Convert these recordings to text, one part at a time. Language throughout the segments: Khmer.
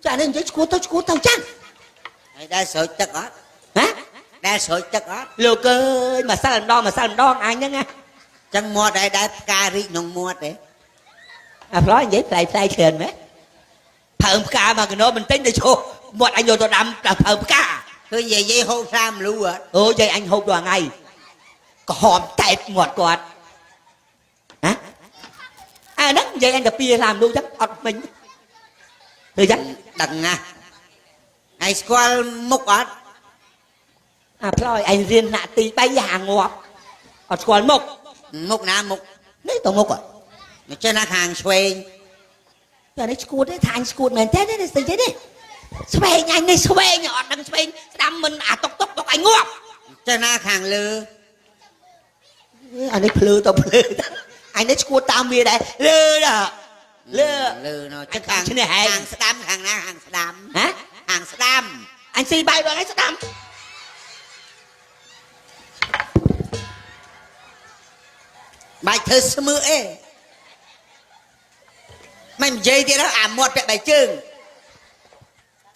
ចានេះនិយាយឈួតទៅឈួតទៅចា ហើយដែរស្រោចទឹកអត់ ហ៎ ដែរស្រោចទឹកអត់ លោកអើយមួយសិលម្ដងមួយសិលម្ដងអញហ្នឹងណា ចឹងមាត់ដែរដែរផ្ការីកក្នុងមាត់ទេ អាផ្លោនិយាយផ្លែផ្លែច្រើនមែនផើងផ្កាមកកណោមិនទិញទៅឈោមាត់អញយកទៅដាំដល់ផើងផ្កា ឃើញយាយយាយហូបស្រាមលូអត់ អូយាយអញហូបដល់ថ្ងៃក្រហមតែបមាត់គាត់ហ៎អាហ្នឹងយាយអញកាពីឡាមលូចឹងអត់មិញធ្វើចឹង ដឹងណាស់ហើយស្គាល់មុខអត់ អាផ្លោយអញរៀនថ្នាក់ទី3យ៉ាងាប់អត់ស្គាល់មុខ មុខណាមុខ នេះទៅមុខ មិនចេះណាខាងឆ្វេង តែនេះឈួតទេថាអញឈួតមែនទេនេះស្អីទេនេះស្វែងអញនេះស្វែងអត់ដឹងស្វែងស្ដាំមិនអាតុកតុកតុកអញងាប់ ចេះណាខាងលើ អានេះភ្លឺទៅភ្លឺទៅអញនេះឈួតតាមវាដែរលើដល់លើ លើណោះចឹងខាង ឈ្នះឯង ខាងស្ដាំខាងណាខាងស្ដាំ ហ៎ ខាងស្ដាំ អញស៊ីបាយដល់ឯងស្ដាំ បាច់ធ្វើស្មឺអេមិននិយាយទៀតហើយអាមាត់ពាក់បែកជើង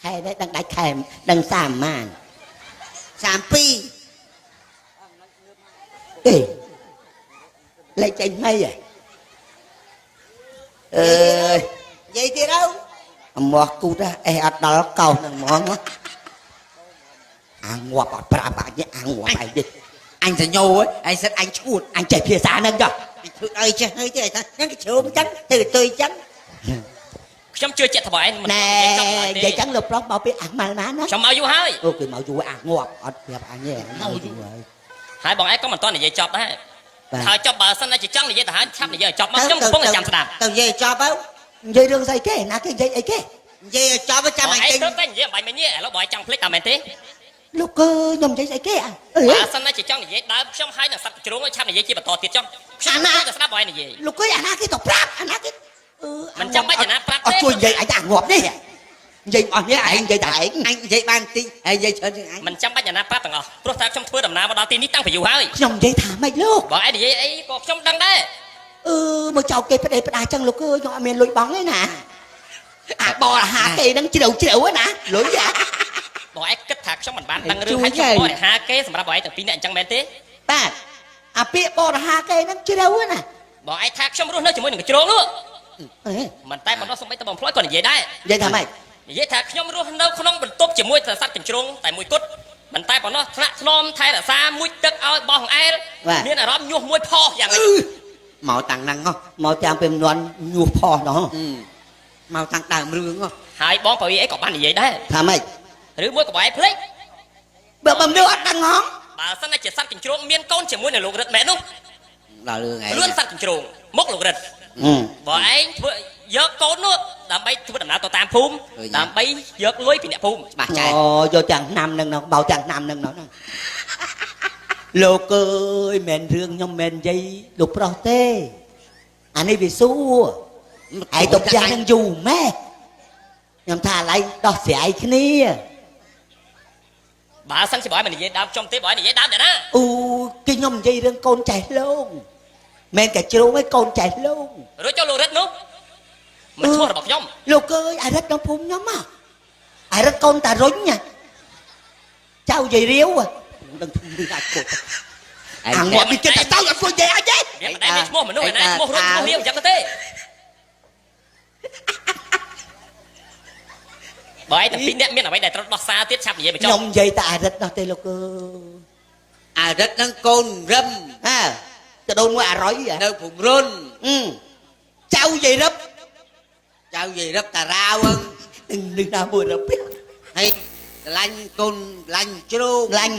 ខែនេះដឹងដាច់ខែដឹងសាម៉ាន 32 ទេលេខចេញម៉ីហ៎អើយ និយាយទៀតទៅ អមាស់គូតអេអត់ដល់កោសហ្នឹងហ្មងអាងាប់អត់ប្រាប់អញអាងាប់ឯងទេ អញសញ្ញោឯងសិតអញឈួត អញចេះភាសាហ្នឹងចុះ អញធ្វើអីចេះហើយទេថាហ្នឹងគេជ្រុំចឹងទៅទៅចឹង ខ្ញុំជឿជាក់ថាបងឯងមិន ណែ និយាយចប់ឡើយទេនិយាយចឹងលោកប្រុសមកពីអាម៉ាល់ណាណា ខ្ញុំមកយូរហើយ អូគេមកយូរអាងាប់អត់ប្រាប់អញទេមកយូរហើយ ហើយបងឯងក៏មិនទាន់និយាយចប់ដែរ បាទ ហើយចប់បើសិនជាចង់និយាយទៅហើយឆាប់និយាយឲ្យចប់មកខ្ញុំកំពុងតែចាំស្ដាប់ ទៅនិយាយឲ្យចប់ទៅ និយាយរឿងស្អីគេណាគេនិយាយអីគេ និយាយឲ្យចប់ទៅចាំ បង អញទិញ ឯងទៅតែនិយាយបាញ់មិញនេះឥឡូវបងឯងចង់ភ្លេចតាមមែនទេ លោកគឺខ្ញុំនិយាយស្អីគេអាអេ បើសិនជាចង់និយាយដើមខ្ញុំហើយនឹងសត្វជ្រុងឆាប់និយាយជាបន្តទៀតចុះខ្ញុំតែស្ដាប់បងឯងនិយាយ លោកគឺអាណាគេទៅប្រាប់អាណាគេអឺ មិនចាំបាច់អាណាប្រាប់ទេ អត់ជួយនិយាយអញអាងាប់នេះនិយាយអស់នេះឯងនិយាយតែឯង អញនិយាយបានតិចហើយនិយាយច្រើនជាងអញ មិនចាំបាច់អាណាប្រាប់ទាំងអស់ព្រោះតែខ្ញុំធ្វើដំណើរមកដល់ទីនេះតាំងពីយូរហើយ ខ្ញុំនិយាយថាម៉េចលោក បងឯងនិយាយអីក៏ខ្ញុំដឹងដែរ អឺមកចោលគេផ្ដេសផ្ដាសចឹងលោកគឺខ្ញុំអត់មានលុយបង់ទេណាអាបរហាគេហ្នឹងជ្រៅជ្រៅណាលុយអា បងឯងគិតថាខ្ញុំមិនបានដឹងរឿងហើយខ្ញុំបរិហាគេសម្រាប់បងឯងទាំងពីរនាក់អញ្ចឹងមែនទេ បាទអាពាក្យបរហាគេហ្នឹងជ្រៅណា បងឯងថាខ្ញុំរស់នៅជាមួយនឹងកជ្រងនោះ អេ មិនតែប៉ុណ្ណោះសូម្បីតែបងផ្លុយក៏និយាយដែរ និយាយថាម៉េច និយាយថាខ្ញុំរស់នៅក្នុងបន្ទប់ជាមួយតែសត្វកញ្ជ្រងតែមួយគត់មិនតែប៉ុណ្ណោះថ្នាក់ថ្នមថែរក្សាមួយទឹកឲ្យបោះអែលមានអារម្មណ៍ញាស់មួយផោះយ៉ាងនេះ មកតាំងហ្នឹងហ៎ មកទាំងពេលមនន់ញុះផោះណោះ មកតាំងដើមរឿងហ៎ ហើយបងប្រវីអីក៏បាននិយាយដែរ ថាម៉េច ឬមួយក៏បងឯងភ្លេច បើបើមនុស្សអត់ដឹងហង បើសិនជាសត្វកញ្ជ្រោងមានកូនជាមួយនឹងលោករិទ្ធមែននោះ ដល់រឿងឯង លឿនសត្វកញ្ជ្រោងមុខលោករិទ្ធបងឯងធ្វើយកកូននោះដើម្បីធ្វើដំណើរទៅតាមភូមិដើម្បីយកលុយពីអ្នកភូមិ ច្បាស់ចែ អូយកទាំងឆ្នាំហ្នឹងណោះបោទាំងឆ្នាំហ្នឹងណោះហ្នឹងលោកអើយមិនរឿងខ្ញុំមិននិយាយលោកប្រុសទេអានេះវាសួរឯងទៅផ្ទះហ្នឹងយូរម៉េះខ្ញុំថាឥឡូវដោះស្រាយគ្នា បើសិនជាបងឯងមិននិយាយដើមខ្ញុំទេបងឯងនិយាយដើមតែណា អូគេខ្ញុំនិយាយរឿងកូនចែះលងមិនកាជ្រោងឯងកូនចែះលង រួចចុះលោករិទ្ធនោះមិនឈ្មោះរបស់ខ្ញុំ លោកអើយអារិតក្នុងភូមិខ្ញុំហ៎អារិតកូនតារុញណាចៅយាយរាវហ៎ដឹងធ្វើនេះអាចគត់អាងាប់ពីចិត្តតែទៅអត់គួរនិយាយអញទេ វាមិនដែលមានឈ្មោះមនុស្សឯណាឈ្មោះរុញឈ្មោះរាវអញ្ចឹងទេបើឯងទាំងពីរអ្នកមានអ្វីដែលត្រូវដោះសារទៀតឆាប់និយាយបញ្ចប់ ខ្ញុំនិយាយតែអារិតនោះទេលោកអើយ អារិទ្ធហ្នឹងកូនរឹម ហាចដូនមួយអារុយហ៎ នៅភូមិរុន អឺចៅយាយរឹប ចៅយាយរឹបតារាវហ្នឹង នឹងនឹងណាមួយរឹប ហើយលាញ់កូនលាញ់ជ្រូក ឡាញ់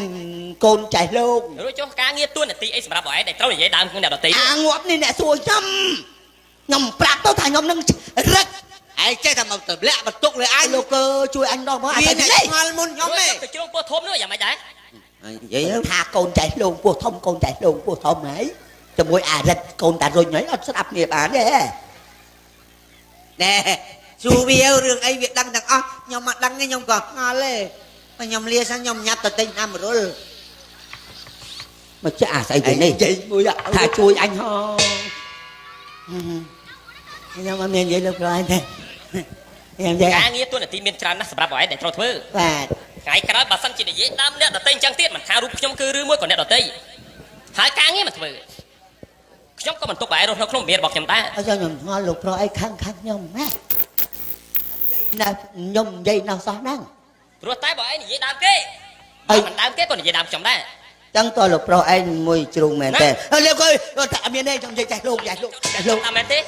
កូនចែះលោក រួចចុះការងារទួនាទីអីសម្រាប់បងឯងដែលត្រូវនិយាយដើមនឹងអ្នកដទៃ អាងាប់នេះអ្នកសួរខ្ញុំខ្ញុំប្រាប់ទៅថាខ្ញុំនឹងរឹក ឯងចេះតែមកទម្លាក់បន្ទុកលើអញ លោកអើយជួយអញដល់មកអា វាអ្នក តែនេះ ឆ្ងល់មុនខ្ញុំ រួច ទេ ទៅជ្រុងពោះធំនោះយ៉ាងម៉េចដែរ និយាយទៅ ថាកូនចែះលោកពោះធំកូនចែះលោកពោះធំហើយជាមួយអារិតកូនតារុញហើយអត់ស្ដាប់គ្នាបានទេ ណែសួរវារឿងអីវាដឹងទាំងអស់ខ្ញុំមកដឹងទេខ្ញុំក៏ឆ្ងល់ទេបើខ្ញុំលាសិនខ្ញុំញាប់ទៅទិញអាមរុល មកចាក់អាស្អីទៅនេះ និយាយមួយ ថាជួយអញហងខ្ញុំអត់មាននិយាយលើកក្រោយទេ ខ្ញុំនិយាយ ការងារទួនាទីមានច្រើនណាស់សម្រាប់បងឯងដែលត្រូវធ្វើ បាទ ថ្ងៃក្រោយបើសិនជានិយាយដើមអ្នកដតីអញ្ចឹងទៀតមិនថារូបខ្ញុំគឺឬមួយក៏អ្នកដតីហើយការងារមិនធ្វើខ្ញុំក៏មិនទុកបងឯងរស់នៅក្នុងវិមានរបស់ខ្ញុំដែរ អត់ខ្ញុំឆ្ងល់លោកប្រុសអីខឹងខឹងខ្ញុំណាណាខ្ញុំនិយាយណោះសោះហ្នឹង ព្រោះតែបងឯងនិយាយដើមគេ អី មិនដើមគេក៏និយាយដើមខ្ញុំដែរ ចឹងតើលោកប្រុសឯងមួយជ្រុងមែនទេអើលោកអើយថាអត់មានទេខ្ញុំនិយាយចេះលោកចេះលោកចេះលោក តាមមែនទេ